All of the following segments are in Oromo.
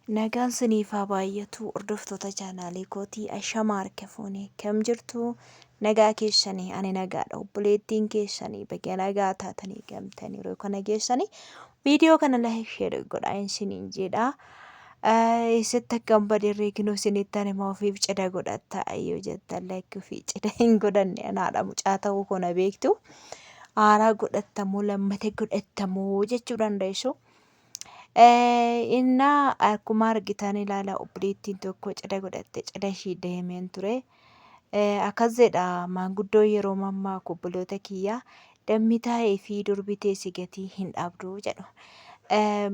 Nagaan siniif haa baay'atu hordoftoota chaanaalii kootii ashama harka fuune kam jirtu nagaa keessanii ani nagaadha obboleettiin keessanii baga nagaa taatanii gamtanii yeroo kana geessanii viidiyoo kana like share godhaa isiniin jedha. Eessatti akka hin baderree kinoo isinitti ani immoo ofiif cidha godhatta yoo jettan like ofii cidha hin godhanne anaadha mucaa ta'uu koo na beektu. Haaraa godhattamoo lammata godhattamoo jechuu dandeessu. Innaa akkuma argitan ilaala obboleettiin tokko cidha godhatte cidha ishii deemeen ture. Akkas jedha maanguddoon yeroo mammaaku obboloota kiyya dammi taa'ee fi durbi teessi gatii hin dhabdu jedhu.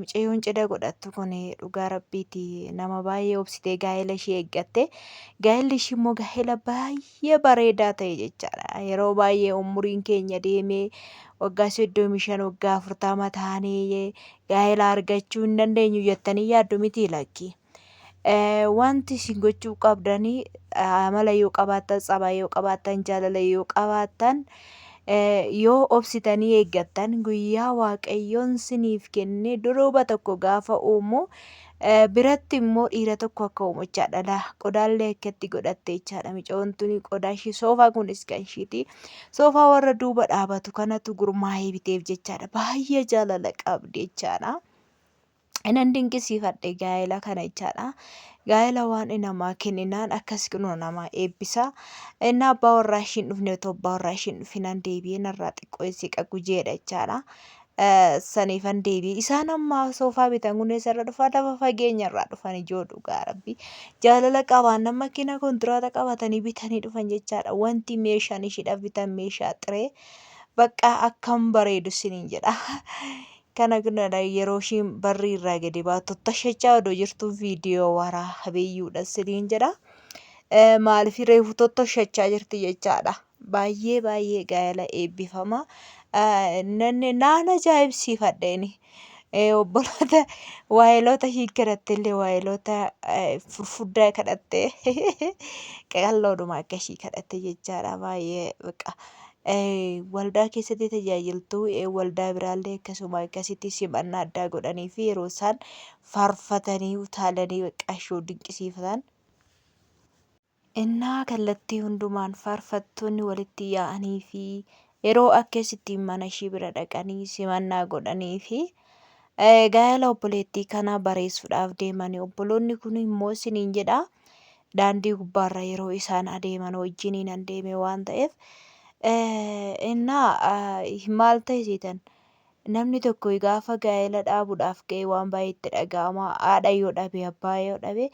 Mucayyoon cidha godhattu kun dhugaa rabbiiti nama baay'ee obsitee gaa'ela ishii eeggatte. Gaa'elli ishii immoo gaa'ela baay'ee bareedaa ta'e jechaadha. Yeroo baay'ee umuriin keenya deemee waggaa 35 waggaa 40 taanee gaa'ela argachuu hin dandeenyu jettanii yaaddu mitii lakki. Wanti isin gochuu qabdanii amala yoo qabaattan, tsabaa yoo qabaattan, jaalala yoo qabaattan, yoo obsitanii eeggattan guyyaa Waaqayyoon siniif kennee duruba tokko gaafa uumu biratti immoo dhiira tokko akka uumu jechaadha. Laa qodaallee akka itti godhatte jechaadha. Micoon tuni qodaa ishii soofaa kunis kan ishiiti. Soofaa warra duuba dhaabatu kanatu gurmaa'ee biteef jechaadha. Baay'ee jaalala qabdi jechaadha. Inan dinqisiifadhe gaa'ela kana jechaadha. Gaa'ela waan namaa kenninaan akkas kunoo namaa eebbisa. Inni abbaa warraa ishiin dhufne otoo abbaa warraa ishiin dhufinaan deebi'ee narraa xiqqoo siqa gujeedha jechaadha. Saniifan deebi'e. Isaan amma soofaa bitan kun eessarra dhufaa lafa fageenya irraa dhufan ijoo dhugaa rabbi. Jaalala qabaan makiina kontiraata qabatanii bitanii dhufan jechaadha. Wanti meeshaan ishiidhaaf bitan meeshaa xiree bakka akkam bareedu siniin jedha. Kana yeroo ishiin barrii irraa gadi baatu tottashachaa odoo jirtuu viidiyoo waraabeeyyuudha siniin jedha. Maaliif reefu tottoshachaa jirti jechaadha. Baay'ee baay'ee gaa'ela eebbifama. Naan ajaa'ibsiifadheeni. Obboloota waayiloota ishii kadhatte illee waayiloota furfuddaa kadhatte qaqalloodhuma akka ishii kadhatte jechaadha. Baay'ee baqa. Waldaa keessatti tajaajiltu waldaa biraallee akkasuma akkasitti simannaa addaa godhanii fi yeroo isaan faarfatanii utaalanii baqqaashoo dinqisiifatan. Innaa kallattii hundumaan faarfattoonni walitti yaa'anii fi yeroo akkasitti mana ishii bira dhaqanii simannaa godhanii fi gaa'ela obboleettii kanaa bareessuudhaaf deemanii obboloonni kun immoo isiniin jedha. Daandii gubbaarra yeroo isaan adeeman wajjiniin an deeme waan ta'eef innaa maal ta'e seetan namni tokko gaafa gaa'ela dhaabuudhaaf ga'e waan baay'ee itti dhaga'ama haadha yoo dhabe abbaa yoo dhabe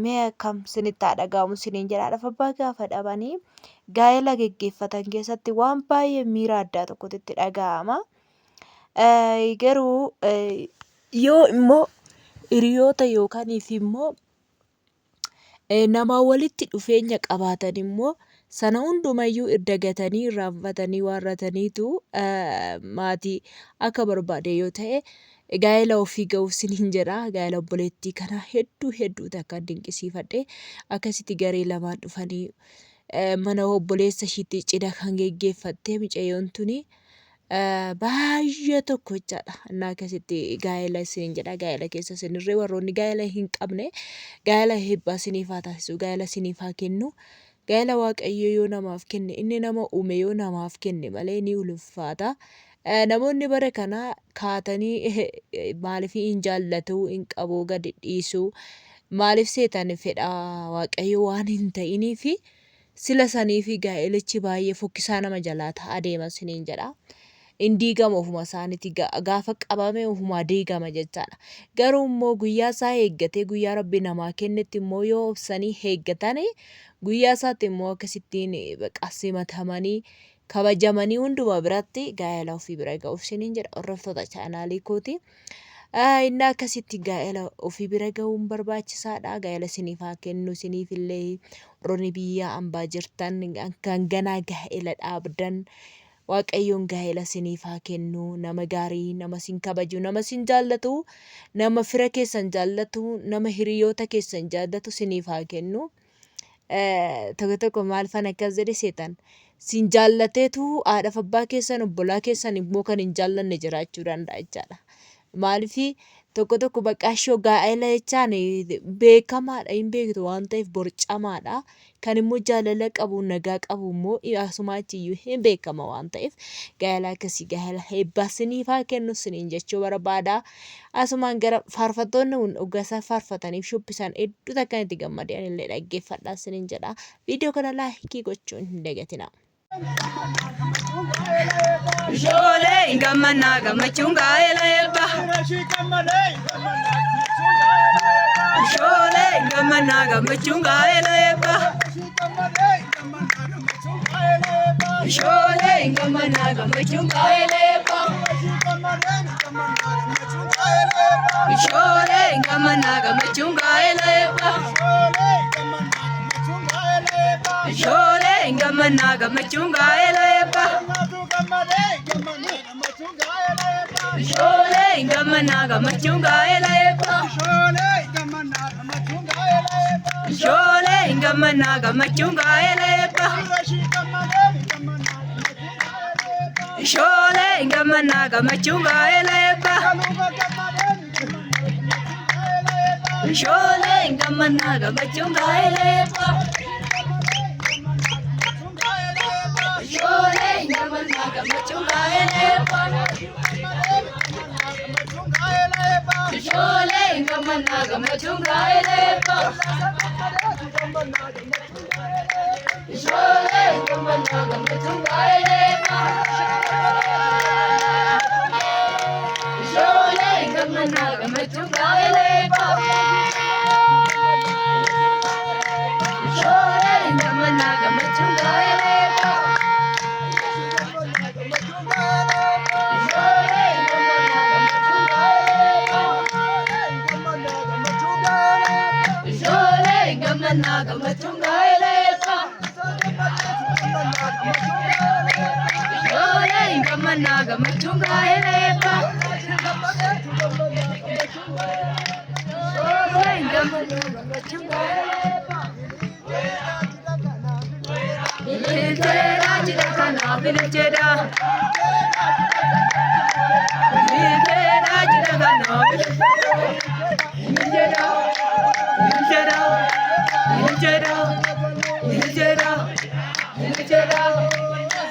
mee akkam sinitti haa dhaga'amu siniin jedha haadhaaf abbaa gaafa dhabanii gaa'ela geggeeffatan keessatti waan baay'ee miira addaa tokkotu itti dhaga'ama. Garuu yoo immoo hiriyoota yookaaniif immoo nama walitti dhufeenya qabaatan immoo sana hundumayyuu dagatanii irraanfatanii waarrataniitu maatii akka barbaade yoo ta'e gaa'ela ofii ga'uuf siniin jedha. Gaa'ela obboleettii kanaa hedduu hedduu takka dinqisiifadhe. Akkasitti garee lamaan dhufanii mana obboleessa ishiitti cidha kan geggeeffatte mucayyoon tuni. Baay'ee tokko jechaadha. Innaa akkasitti gaa'ela isin jedha. Gaa'ela keessa isinirree warroonni gaa'ela hin qabne gaa'ela eebbaa isiniif haa taasisu. Gaa'ela isiniif haa kennu. Gaa'ela Waaqayyo yoo namaaf kenne inni nama uume yoo namaaf kenne malee ni ulfaata. Namoonni bara kana kaatanii maaliif hin jaallatu hin qabu gadi dhiisu maaliif seetan fedha Waaqayyo waan hin ta'iniifi Sila saniifi gaa'elichi baay'ee fokkisaa nama jalaa ta'a deema isiniin jedha. In diigama ofuma isaaniiti gaafa qabame ofumaa diigama jechaadha. Garuu immoo guyyaa isaa eeggatee guyyaa rabbi namaa kennetti immoo yoo obsanii eeggatani guyyaa isaatti immoo akkasittiin baqa simatamanii kabajamanii hunduma biratti gaa'ela ofii bira ga'u isiniin jedha hordoftoota chaanaalii kooti. Inni akkasitti gaa'ela ofii bira ga'uun barbaachisaadha. Gaa'ela isiniif haa kennu isiniif illee warroonni biyya ambaa jirtan kan ganaa gaa'ela dhaabdan Waaqayyoon gaa'ela isiniif haa kennu. Nama gaarii, nama isin kabaju, nama isin jaallatu, nama fira keessan jaallatu, nama hiriyoota keessan jaallatu isiniif haa kennu. Tokko tokko maal fan akkas jedhe seetan. Sin jaallateetu haadhaaf abbaa keessan obbolaa keessan immoo kan hin jaallanne jiraachuu danda'a jechaadha. Maaliif Tokko tokko bakka ishoo gaa'ela jechaan beekamaadha hin beektu waan ta'eef borcamaadha. Kan immoo jaalala qabu nagaa qabu immoo asumaa achiyyuu hin beekama waan ta'eef gaa'ela akkasii gaa'ela eebbaa siniif haa kennu siniin jechuu barbaada. Asumaan gara faarfattoonni kun dhugaa isaan faarfataniif shubbisan hedduu takkan itti gammadee anillee dhaggeeffadhaa siniin jedha. Viidiyoo kana laayikii gochuun hin dagatinaa. Ishoolee hin gammannaa gammachuun gaa'ela eebba. Ishoolee hin gammannaa gammachuun gaa'ela eebba. Ishoolee hin gammannaa gammachuun gaa'ela eebba. Ishoolee hin gammannaa gammachuun gaa'ela eebba. Ishoolee hin gammannaa gammachuun gaa'ela eebba. Ishoolee hin gammannaa gammachuun gaa'ela eebba. Ishoolee hin gammannaa gammachuun gaa'ela eebba. Ishoolee hin gammannaa gammachuun gaa'ela eebba. Ishoolee hin gammannaa gammachuun gaa'ela eebba. Ishoolee hin gammannaa gammachuun gaa'ela eebba. Ishoolee hin gammannaa gammachuun gaa'ela eebba. Ishoolee hin gammannaa gammachuun gaa'ela eebba. Ishoolee hin gammannaa gammachuun gaa'ela eebba. Ishoolee hin gammannaa gammachuun gaa'ela eebba. Ishoolee hin gammannaa gammachuun gaa'ela eebba. Ishoolee hin gammannaa gammachuun gaa'ela eebba. Ishoolee hin gammannaa gammachuun gaa'ela eebba. Ishoolee hin gammannaa gammachuun gaa'ela eebba. Ililcheedha jira kanaaf ililcheedha. Ililcheedha jira kanaaf ililcheedha. Ililcheedha. Ililcheedha. Ililcheedha. Ililcheedha.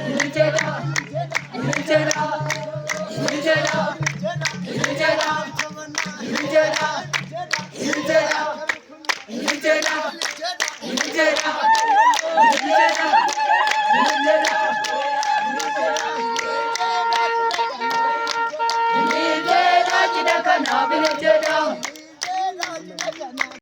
Ililcheedha. Ililcheedha. Ililcheedha. Ililcheedha. Ililcheedha. Ililcheedha. Ililcheedha. Ililcheedha. Ililcheedha. Ililcheedha. Ililcheedha. Ililcheedha jira kanaaf ililcheedha.